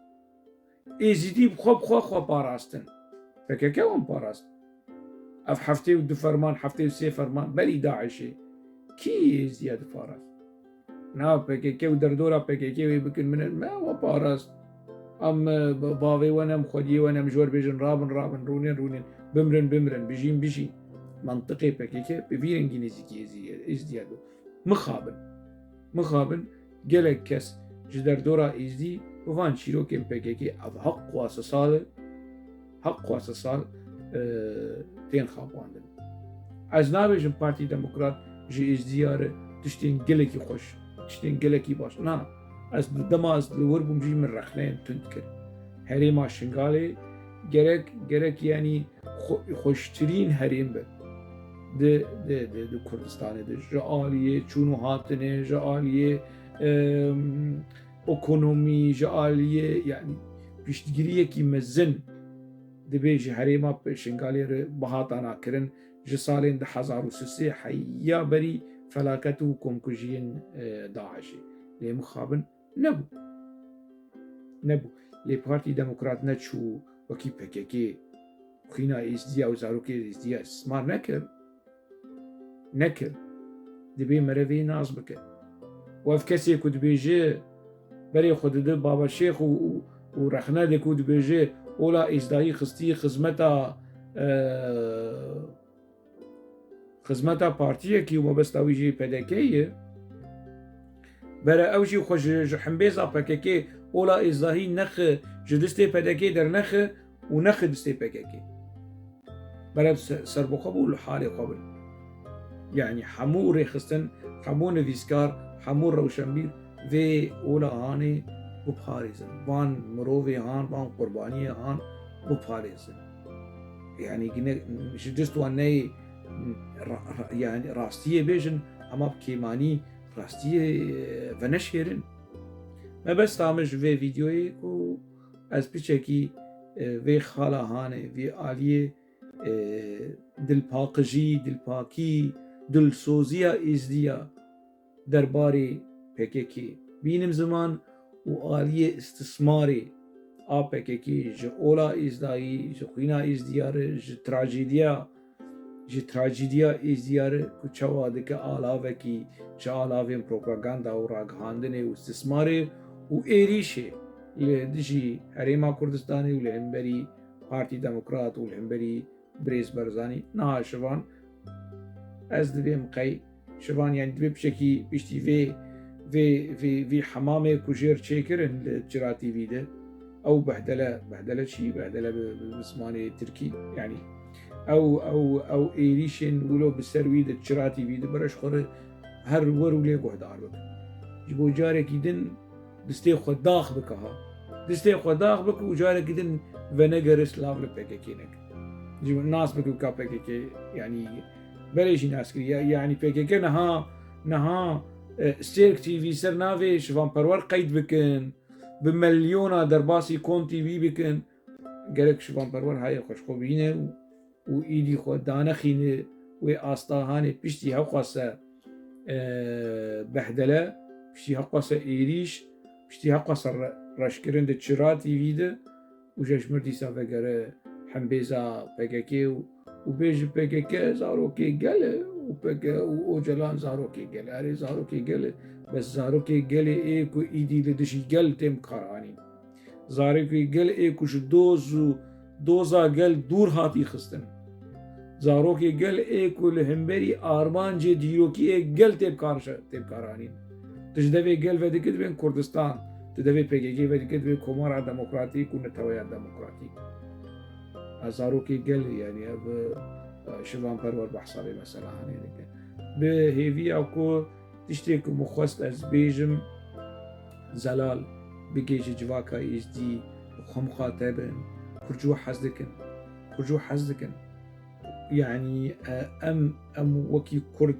Êzidî bi xwe bi xwe xwe parastin. P K K wan parast. Ev heftê û du ferman, heftê û sê ferman berî DAIŞê. Kî Êzidiya diparast? Na P K K û derdora P K K wê bikin min me we parast. Em, e, bavê we ne, em xwediyê we ne, em ji we bêjin rabin, rabin, rûnin, rûnin, bimrin, bimrin, bijîn, bijîn. Mentiqê P K K bi vî rengî nêzîkî Êzî-, Êzidiya do. Mixabin. Mixabin gelek kes ji derdora Êzdî bi van çîrokên P K K ev heq wa sisal e, heq wa sisal, e, tên xapandin. Ez nabêjim Partî Demokrat ji Êzdiya re tiştên gelekî xweş, tiştên gelekî baş. Na, ez dema ez li wir bûm jî min rexneyên tund kir. Herêma Şingalê gerek, gerek yanî xwe-, xweştirîn herêm be di, di, di, di Kurdistanê de. Ji aliyê çûn û hatinê, ji aliyê, em, ekonomî, ji aliyê, yanî piştgiriyekî mezin dibê ji herêma Şingalê re bihatana kirin, ji salên du hezar û sê heya berî felaket û komkujiyên, e, DAIŞê. Lê mixabin nebû. Nebû. Lê Partî Demokrat neçû wekî P K K xwîna Êzdiya û zarokê Êzdiya îstismar nekir. Nekir. Dibê mere vê nas bike. Û ev kesê ku dibêje, berê xwe dide Baba Şêx û, û, û rexne dike û dibêje, ola Êzdayî xistî xizmeta, e, xizmeta partiyekî û mebesta wî jî P D K ye. Bere ew jî xwe ji, ji himbêza P K K ola Êzdayî nexe, ji distê P D K dernexe û nexe distê P K K. Bere se-, serbixwe bû li halê xwe bin. Yanî hemû rêxistin, hemû nivîskar, hemû rewşenbîr vê ola hanê biparêzin. Van mirovê han, van qurbaniyê han biparêzin. Yanî gine ji dest wan neyê ra-, ra-, yanî rastiyê bêjin, hema bi kêmanî rastiyê, e, veneşêrin. Mebesta min ji vê vîdeoyê ku ez piçekî, e, vê xala hanê, vê aliyê, e, dilpaqijî, dilpakî, dilsoziya Êzdiya derbarê P K K bînim ziman û aliyê istismarê a P K K ji ola Êzdayî, ji xwîna Êzdiya re, ji trajediya, ji trajediya Êzdiya re ku çawa dike alavekî ji alavên propaganda û ragihandinê û istismarê û êrîşê li dijî Herêma Kurdistanê û li hemberî Partî Demokrat û li hemberî Birêz Barzanî. Niha şivan ez dibêm qey şivan, yanî dibê piçekî piştî vê, vê, vê, vê hemamê ku jêr çêkirin li Çira T V de. Ew behdele, behdele çi? Behdele bi, bi, bi zimanê tirkî. Yanî ew, ew, ew êrîşên wilo bi ser wî de Çira T V de bere ji xwe re her wer û lê guhdar bikin. Ji bo carekî din distê xwe dax bike ha. Distê xwe dax bike û carekî din venegere silav li P K K neke. Ji nas bike ka P K K, yanî berê jî nas kiriye. Yanî P K K niha, niha, e, Sêrk T V ser navê Şivan Perwer qeyd bikin, bi milyona derbasî Kom T V bikin. Gerek Şivan Perwer hayê xwe ji xwe bîne û û êdî xwe danexîne wê asta hanê piştî hewqase, e, behdele, piştî hewqase êrîş, piştî hewqase re-, reşkirin di Çira T V de û ji mir dîsa vegere hembêza P K K û, û bêje P K K zarokê gel e û P K K û Ocalan zarokê gel e. Erê zarokê gel e, bes zarokê gelê ê ku êdî li dijî gel tên karanîn. Zarokê gel ê ku ji doz û doza gel dûr hatî xistin. Zarokê gel ê ku li hemberî armancê dîrokî ê gel tê bikar-, tê bikaranîn. Tu ji devê gel vedikî dibên Kurdistan, tu devê P K K vedikî dibê Komara Demokratîk û Neteweya Demokratîk. Ez zarokê gel, yanî ev, e, Şivan Perwer behsa vê mesela hanê dike. Bi hêviya ku tiştê ku min xwest ez bêjim, zelal bigihîje civaka êzdî, bi xwe mixateb in, Kurd ji we hez dikin, Kurd ji we hez dikin. Yanî, e, em, em wekî Kurd,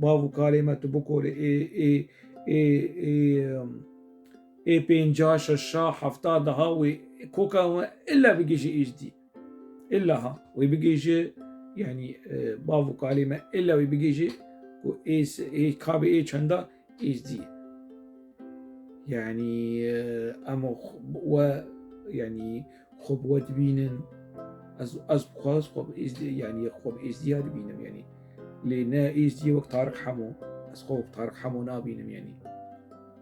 bav û kalê me tu bikole ê, ê, ê, ê, em, ê pênca, şeşa, hefta, deha wê koka we illa bigihîje êzdî. Illa ha, wê bigihîje, yanî, e, bav û kalê me, illa wê bigihîje ku ê s-, ê kabê ê çenda êzdî ye. Yanî, e, em xwe, we, yanî, xwe bi we dibînin, ez, ez bi xwe, ez xwe bi êzdî, yanî, xwe bi êzdiya dibînim, yanî. Lê ne êzdiyê wek Tariq Hemo, ez xwe wek Tariq Hemo nabînim, yanî.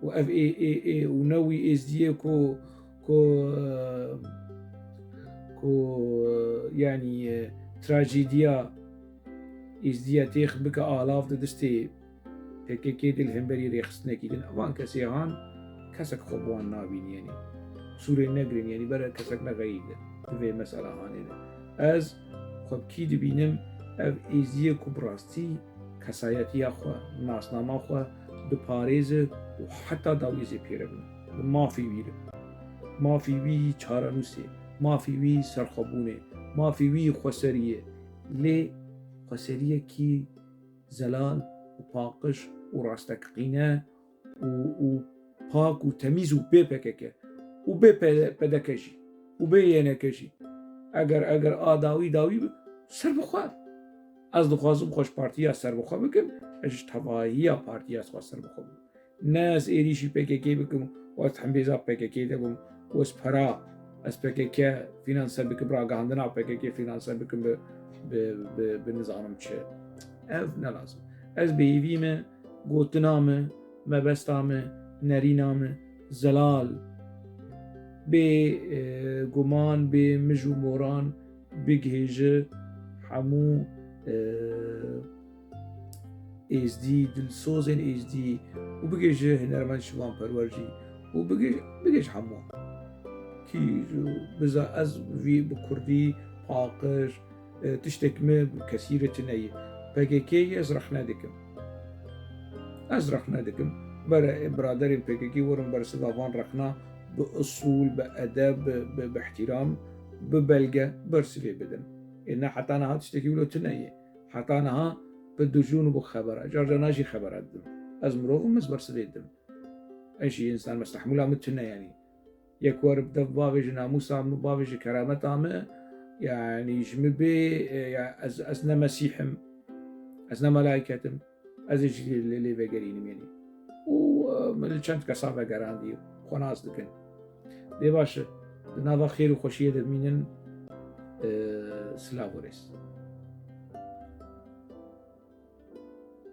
Û ev ê, ê, ê, û ne wî êzdiyê ku, ku, e, ku, e, yanî, e, trajediya êzdiya têx bike alav di distê P K K de li hemberî rêxistinekî din. Evan kesê han kesek xwe bi wan nabînî, yanî. Sûrê negirin, yanî bere kesek nexeyî di, di vê mesela hanê de. Ez xwe bi kî dibînim, ev êziyê ku bi rastî kesayetiya xwe, nasnama xwe diparêze û heta dawî ez ê pê re bim. Bi mafî wî re. Mafî wî çarenûsê, mafî wî serxwebûnê, mafî wî xweseriyê. Lê xweseriyekî zelal û paqij û rasteqîne û, û pak û temîz û bê P K K û bê P-, P D K jî û bê Y N K jî. Eger, eger a dawî dawî bi, ser bi xwe. Ez dixwazim xwe ji partiya ser bi xwe bikim, ez ji tevahiya partiya xwe ser bi xwe bikim. Ne ez êrîşî P K K bikim û ez hembêza P K K de bim û ez pera, ez P K K finanse bikim, ragihandina P K K finanse bikim bi, bi, bi, bi nizanim çi. Ev ne lazim. Ez bi hêvî me, gotina me, mebesta me, nerîna me, zelal, bê, e, guman, bê mij û moran bigihêje hemû, e, êzdî, dilsozên êzdî û bigihêje hunermend Şivan Perwer jî û bigihê-, bigihêje hemû. Kî biza ez vî bi kurdî, paqij, e, tiştek min bi kesî re tune ye. P K K yê ez rexne dikim. Ez rexne dikim. Bere, e, biraderên P K K werin bersiva van rexna bi usûl, bi edeb, bi, bi, bi îhtîram, bi belge bersivê bidin. Ê ne heta niha tiştekî wilo tune ye. Heta niha bi dijûn û bi xebera, car carna jî xebera didim. Ez mirov im, ez bersivê didim. Ez jî însan, mestehmûla min tune, yanî. Yek were bi dev bavêje namûsa min, bavêje kerameta min, yanî ji min bê, e, ya ez, ez ne Mesîh im, ez ne melaîket im, ez ê jî lê, lê, lê vegerînim, yanî. Û, e, min li çend kesa vegerandî, xwe nas dikin. Dê baş e, di nava xêr û xweşiyê de bimînin, e, silav û rêz.